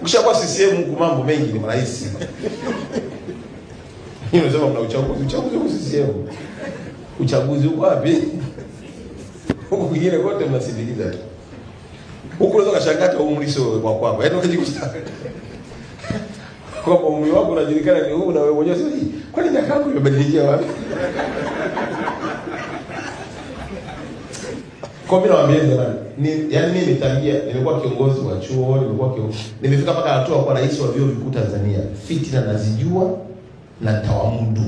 Ukishakuwa CCM huku mambo mengi ni marahisi. Hiyo unasema mna uchaguzi, uchaguzi huku CCM. Uchaguzi huko wapi? Huku kwingine kote mnasindikiza tu. Huku unaweza kashangaa hata umri sio kwa kwako. Yaani ukijikuta kwamba umri wako unajulikana ni huu na wewe mwenyewe sio hii. Kwani miaka yako imebadilikia wapi? Kwa mimi nawaambia jamani, ni yaani mimi nitangia nimekuwa kiongozi wa chuo, nimekuwa kiongozi. Nimefika mpaka hatua kuwa rais wa vyuo vikuu Tanzania. Fitina nazijua na tawamudu.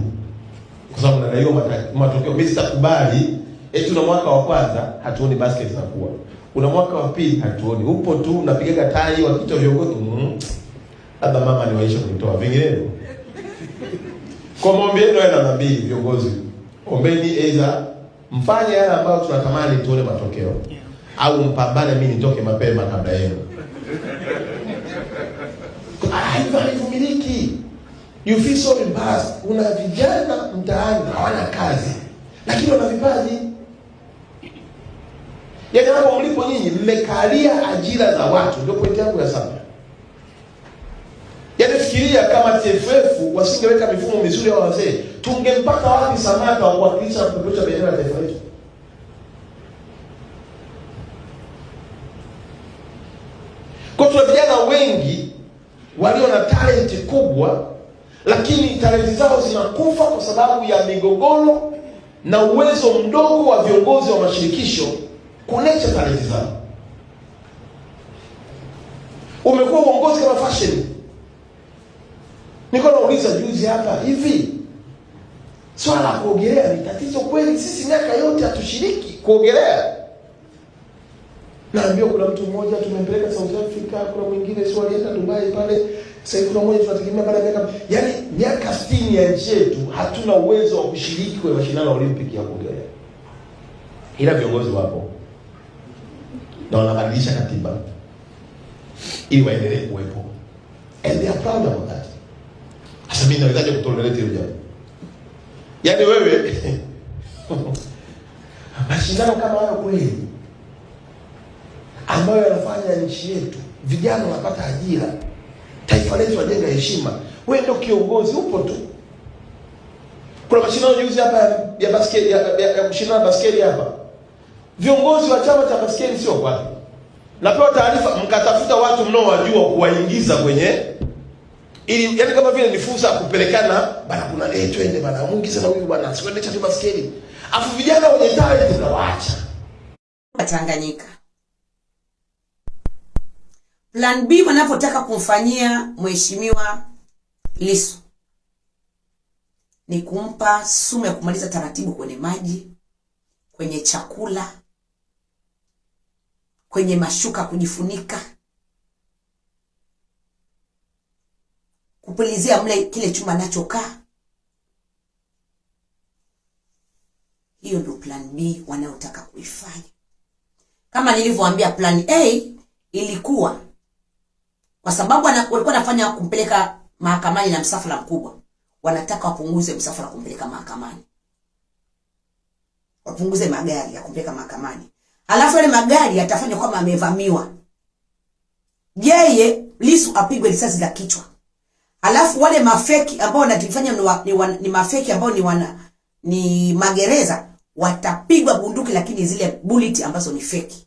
Kwa sababu na hiyo matokeo mimi sitakubali eti una mwaka wa kwanza hatuoni basket zinakuwa. Una mwaka wa pili hatuoni. Upo tu unapigaga tai wakiitwa viongozi. Labda mama niwaishe kunitoa vinginevyo. Kwa maombi yenu haya namba mbili viongozi. Ombeni aidha mfanye yale ambayo tunatamani tuone matokeo. Au mpambane mimi nitoke mapema kabla yenu. Haivumiliki. You feel so embarrassed. Una vijana mtaani hawana kazi, lakini wana vipaji. Yaani hapo mlipo nyinyi mmekalia ajira za watu. Ndio pointi yangu ya saba. Yaani fikiria kama TFF wasingeweka mifumo mizuri ya wazee, tungempata wapi Samatta wa kuwakilisha na kupeperusha bendera ya taifa letu? Kwa tuna vijana wengi walio na talenti kubwa, lakini talenti zao zinakufa kwa sababu ya migogoro na uwezo mdogo wa viongozi wa mashirikisho kunecha talenti zao. Umekuwa uongozi kama fashion. Niko nauliza juzi hapa hivi, swala la kuogelea ni tatizo kweli? Sisi miaka yote hatushiriki kuogelea. Naambiwa kuna mtu mmoja tumempeleka South Africa, kuna mwingine sio alienda Dubai pale. Sasa hivi kuna mmoja tunategemea baada ya miaka, yaani miaka 60 ya nchi yetu hatuna uwezo wa kushiriki kwenye mashindano ya Olympic ya kuogelea. Ila viongozi wapo na wanabadilisha katiba ili waendelee kuwepo. And they are proud about that. Sasa mimi nawezaje kutolerate hilo jambo? Yaani wewe mashindano kama hayo kweli ambayo yanafanya nchi yetu vijana wanapata ajira, taifa letu wajenga heshima, wewe ndio kiongozi, upo tu. Kuna mashindano juzi hapa ya basketi, ya kushindana basketi hapa, viongozi wa chama cha basketi sio kwani, napewa taarifa mkatafuta watu mnaowajua kuwaingiza kwenye ili, yani kama vile ni fursa ya kupelekana bana, kuna twende bana, muingize na huyu bana, sikwende cha basketi, afu vijana wenye talent tunawaacha. Tanganyika. Plan B wanapotaka kumfanyia Mheshimiwa Lissu ni kumpa sumu ya kumaliza taratibu kwenye maji, kwenye chakula, kwenye mashuka kujifunika, kupulizia mle kile chuma anachokaa. Hiyo ndio plan B wanayotaka kuifanya. Kama nilivyowaambia, plan A ilikuwa kwa sababu walikuwa wanafanya kumpeleka mahakamani na msafara mkubwa, wanataka wapunguze msafara kumpeleka mahakamani, wapunguze magari ya kumpeleka mahakamani, alafu yale magari yatafanywa kama amevamiwa, yeye Lissu apigwe risasi za kichwa, alafu wale mafeki ambao wanajifanya ni mafeki ambao ni magereza watapigwa bunduki, lakini zile bullet ambazo ni feki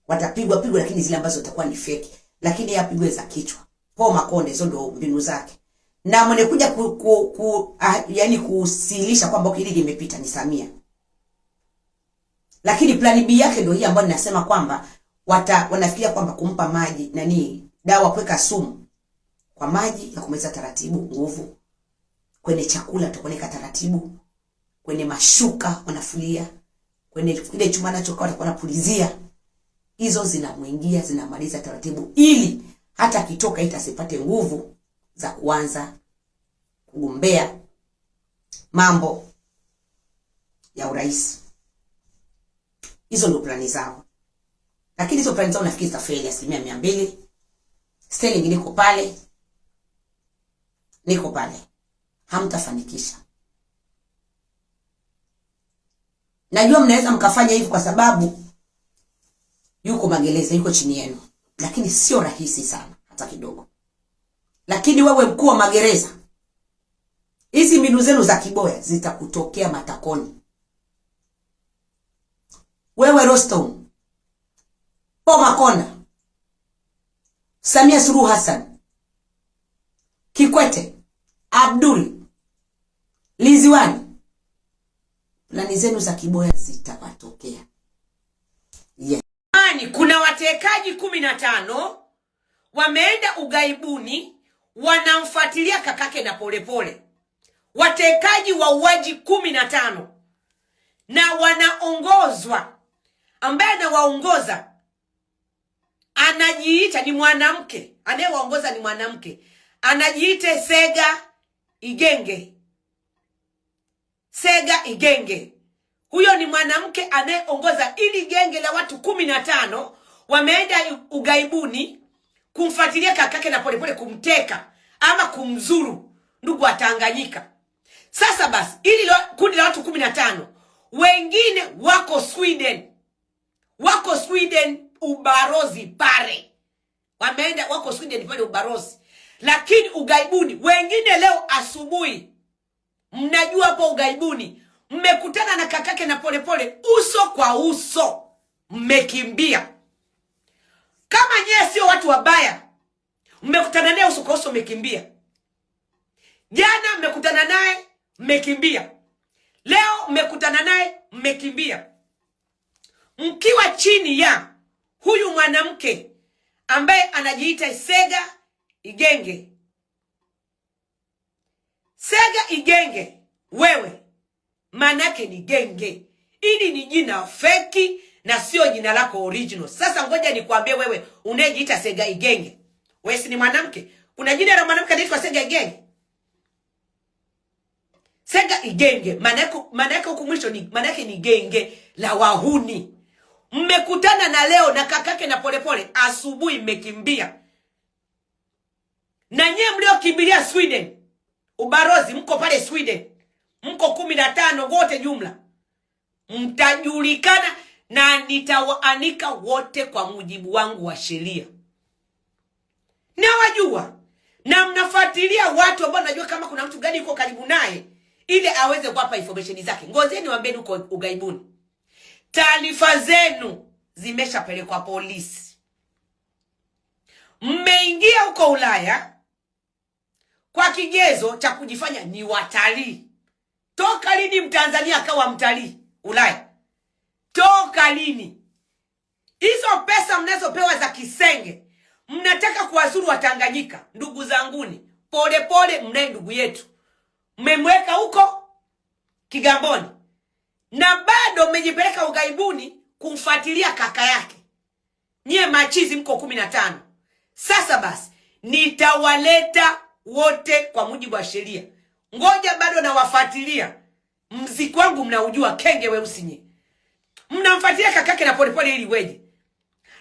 watapigwa pigwa, lakini zile ambazo zitakuwa ni feki, lakini yeye apigwe za kichwa. Paul Makonde, hizo ndio mbinu zake. Na mwenye kuja kusilisha kwamba hili limepita ni Samia. Lakini plan B yake ndio hii ambayo ninasema kwamba wanafikiria kwamba kumpa maji nani dawa kuweka sumu kwa maji ya kumeza taratibu nguvu, kwenye chakula tutakuweka taratibu, kwenye mashuka wanafulia, kwenye kile chuma anachokaa watakuwa wanapulizia. Hizo zinamuingia zinamaliza taratibu, ili hata akitoka ita asipate nguvu za kuanza kugombea mambo ya urais. Hizo ndio plani zao, lakini hizo plani zao nafikiri zitafeli 200%. Sterling, niko pale, niko pale, hamtafanikisha. Najua mnaweza mkafanya hivi kwa sababu yuko magereza, yuko chini yenu, lakini sio rahisi sana. hata kidogo. Lakini wewe mkuu wa magereza, hizi mbinu zenu za kiboya zitakutokea matakoni. Wewe Rostom, Paul Makonda, Samia Suluhu Hassan, Kikwete, Abdul, Liziwani, plani zenu za kiboya zitawatokea. Yes. Kuna watekaji 15 wameenda ugaibuni, wanamfuatilia kakake na Polepole. Watekaji wauaji 15 na wanaongozwa, ambaye anawaongoza anajiita ni mwanamke, anayewaongoza ni mwanamke, anajiita Sega Igenge. Sega Igenge, huyo ni mwanamke anayeongoza ili genge la watu 15 wameenda ugaibuni kumfuatilia kakake na Polepole, kumteka ama kumzuru ndugu wa Tanganyika. Sasa basi, ili kundi la watu 15 wengine wako Sweden, wako Sweden ubarozi pale, wameenda wako Sweden pale ubarozi, lakini ugaibuni wengine leo asubuhi, mnajua hapo ugaibuni mmekutana na kakake na Polepole uso kwa uso, mmekimbia. Kama nyie sio watu wabaya, mmekutana naye uso kwa uso, mmekimbia. Jana mmekutana naye mmekimbia, leo mmekutana naye mmekimbia, mkiwa chini ya huyu mwanamke ambaye anajiita Sega Igenge. Sega Igenge, wewe maana yake ni genge. Ili ni jina feki na sio jina lako original. Sasa ngoja nikwambie wewe unayejiita Sega Igenge, wewe si ni mwanamke? Kuna jina la mwanamke anaitwa Sega Igenge? Sega Igenge maana yake huku mwisho ni maana yake ni genge la wahuni. Mmekutana na leo na kakake na Polepole asubuhi, mmekimbia. Na nyie mliokimbilia Sweden ubarozi, mko pale Sweden, mko 15 wote jumla, mtajulikana na nitawaanika wote kwa mujibu wangu wa sheria. Nawajua na mnafuatilia watu ambao najua kama kuna mtu gani yuko karibu naye ili aweze kuwapa information zake. Ngozeni waambieni huko ugaibuni, taarifa zenu zimeshapelekwa polisi. Mmeingia huko Ulaya kwa kigezo cha kujifanya ni watalii. Toka lini Mtanzania akawa mtalii Ulaya? Toka lini? Hizo pesa mnazopewa za kisenge mnataka kuwazuru Watanganyika. Ndugu zanguni, polepole mnaye ndugu yetu mmemweka huko Kigamboni na bado mmejipeleka ugaibuni kumfuatilia kaka yake. Nyie machizi mko 15. Sasa basi nitawaleta wote kwa mujibu wa sheria. Ngoja bado nawafuatilia. Mziki wangu mnaujua, kenge weusi nyie. Mnamfuatilia kakake na Polepole ili weje?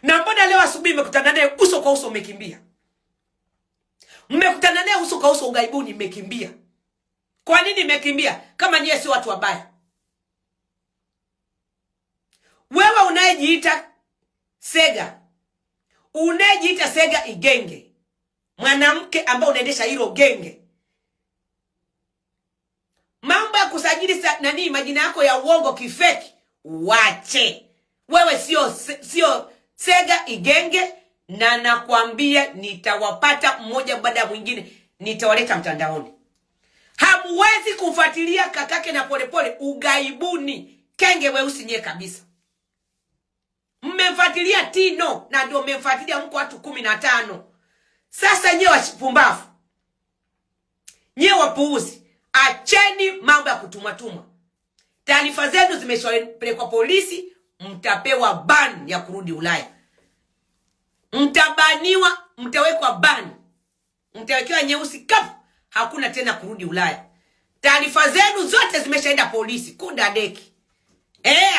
Na mbona leo asubuhi mmekutana naye uso kwa uso mmekimbia? Mmekutana naye uso kwa uso ugaibuni mmekimbia. Kwa nini mmekimbia kama nyie sio watu wabaya? Wewe unayejiita Sega, unayejiita Sega Igenge, mwanamke ambaye unaendesha hilo genge, mambo ya kusajili nani majina yako ya uongo kifeki, wache. Wewe sio Sega Igenge, na nakwambia nitawapata mmoja baada ya mwingine, nitawaleta mtandaoni. Hamuwezi kumfuatilia kakake na Polepole ugaibuni, kenge weusi nyie kabisa. Mmemfuatilia Tino na ndio mmemfuatilia, mko watu 15. Sasa nyie wapumbavu, nyie wapuuzi, acheni mambo ya kutumwatumwa. Taarifa zenu zimeshapelekwa polisi, mtapewa ban ya kurudi Ulaya, mtabaniwa, mtawekwa ban, mtawekewa nyeusi kapu, hakuna tena kurudi Ulaya. Taarifa zenu zote zimeshaenda polisi, kunda deki.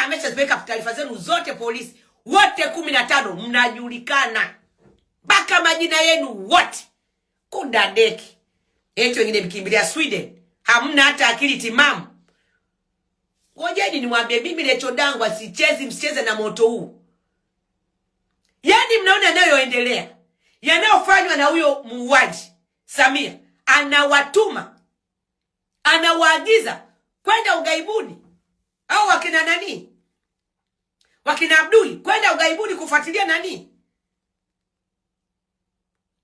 Ameshazipeleka taarifa zenu zote polisi. Wote 15 mnajulikana mpaka majina yenu wote, kunda deki. Eti wengine mkimbilia Sweden, hamna hata akili timamu. Ngojeni niwaambie mimi Lecho Dangwa sichezi, msicheze na moto huu. Yaani mnaona yanayoendelea. Yanayofanywa na huyo muuaji Samia, anawatuma anawaagiza kwenda ugaibuni, au wakina nani, wakina Abduli kwenda ugaibuni kufuatilia nani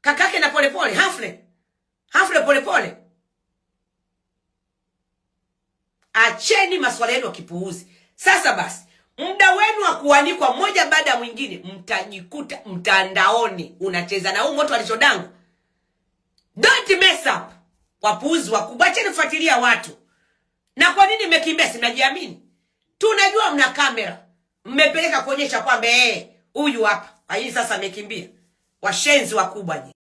kakake na Polepole, Hafle Hafle Polepole. Acheni maswala yenu ya kipuuzi. Sasa basi, muda wenu wa kuanikwa mmoja baada ya mwingine, mtajikuta mtandaoni unacheza na huu moto alichodangu. Don't mess up, wapuuzi wakubwa. Acheni kufuatilia watu. Na kwa nini mmekimbia? Si mnajiamini? Tunajua mna kamera, mmepeleka kuonyesha kwamba huyu hapa. Hii sasa amekimbia. Washenzi wakubwa nyinyi.